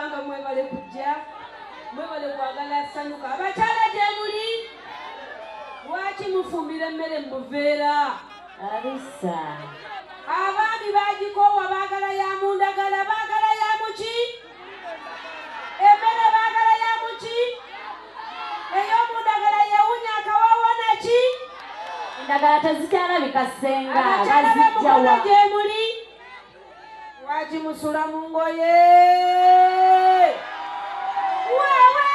Kubanga mwebale kujja, mwebale kwagala sanyuka. Abakyala gye muli, lwaki mufumbira emmere mu buveera? Abisa. Abaami bagikoowa, baagala ya mundagala, baagala ya muki? Emmere baagala ya muki? Ey'omundagala yewunya akawoowo naki? Endagala tezikyalabika ssenga, Abakyala b'emukono bazijjawa. gye muli, lwaki musula mu ngoye? Wewe!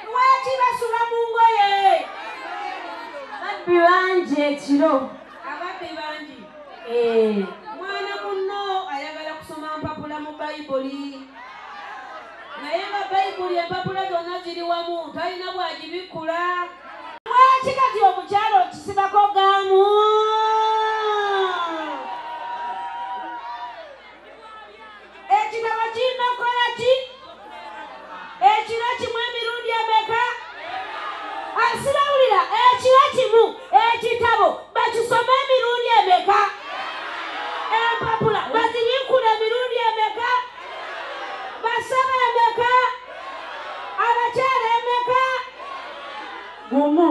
Lwaki basula mu ngoye? Ababbi bangi ekiro. Ababbi bangi. Eh. Mwana munno ayagala kusoma mpapula mu Bayibuli, naye nga Bayibuli empapula zonna ziri wamu, talina bw'agibikkula. Lwaki kati omukyala okisibako gaamu? Ekitabo kirina kukola ki? Ekiro kimu emirundi emeka? Sibawulira, ekiro kimu ekitabo bakisome emirundi emeka? Empapula bazibikkula emirundi emeka? Basaba emeka? Abakyala emeka? Gumu.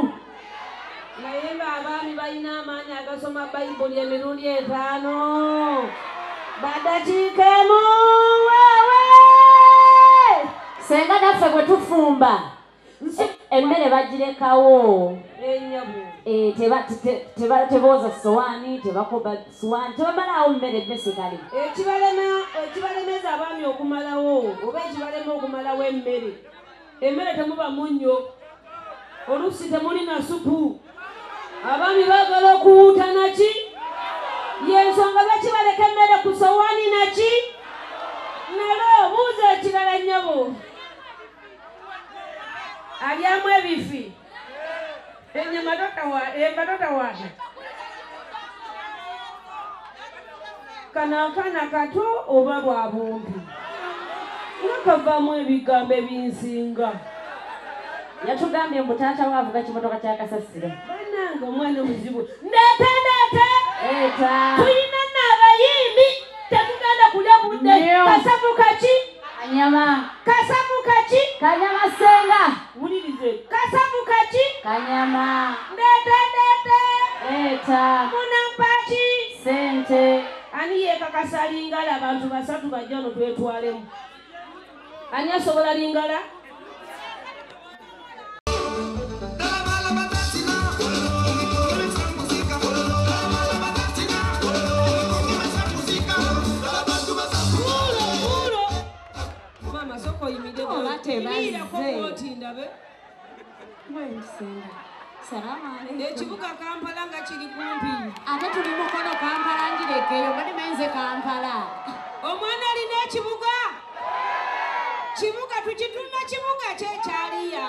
Naye ng'abaami balina amaanyi agasoma Bayibuli emirundi 5. Badakiika emu wewe. Ssenga naffe bwe tufumba emmere bagirekawo. Ennyabo. Tebooza sowaani, tebakoba sowaani, tebamalawo mmere basically. Ekibalemeza abaami okumalawo oba ekibalema okumalawo emmere, emmere temuba munnyo, oluusi temuli na supu. Abaami baagala okuwuuta naki? Y'ensonga lwaki baleka emmere ku sowaani naki? Nalo buuza ekirala nnyabo. Alyamu ebifi. Ennyama totawaana. Kano akaana kato oba bwa bumpi? Nga kavaamu ebigambo ebinsinga. Yatugambye mbu taata we avuga kimotoka kya kasasiro. Bannange omwana muzibu. Ndeete ndeete. Leeta. Tulina nno abayimbi, tetugenda kulya budde. Nnyo. Kasavu kaki? Kanyama. Kasavu kaki? Kanyama ssenga. Wulirize. Kasavu kaki? Kanyama. Ndeete ndeete. Leeta. Munampaki? Ssente. Ani yeekakasa lingala? Abantu basatu bajja ono twetwalemu. Ani asobola lingala? Mama soko oyimire Oba tebazze. Yimirako bw'oti ndabe. Salaamu aleikum. Ekibuga Kampala nga kiri kumpi. Ate tuli Mukono Kampala ngirekeyo, mbadde manyi Kampala. Omwana alina ekibuga. Kibuga tukituuma kibuga kyekyaliya.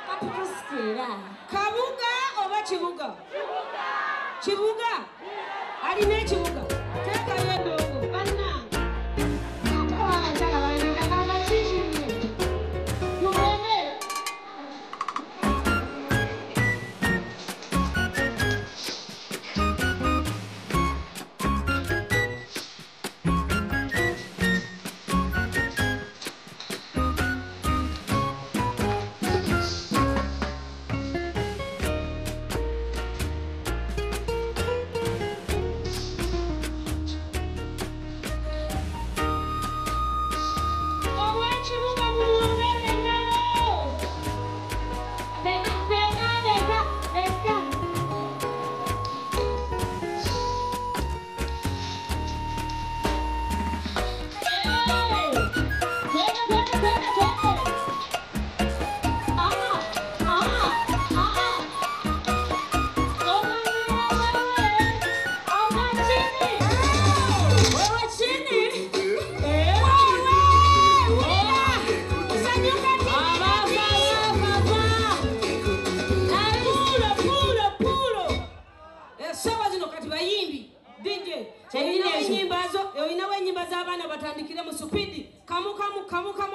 Capital City era. Kabuga oba kibuga? Kibuga. Alina ekibuga. Teekayo endongo. Bannange. Ate abakyala balina kamba kiki? Mugende.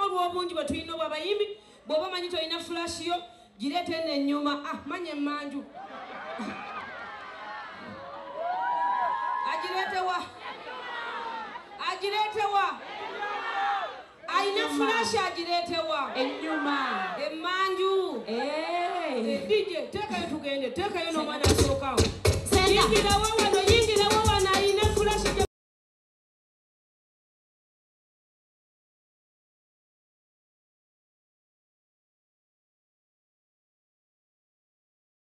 Olw'obungi bwe tulina obw'abayimbi, bw'oba omanyi tolina flash yo, gireete eno ennyuma. Ah, manya emmanju. Agireete wa? Kashi agireetewa? Ennyuma. Emmanju. Eh. DJ, teekayo tugende, teekayo n'omwana asookawo.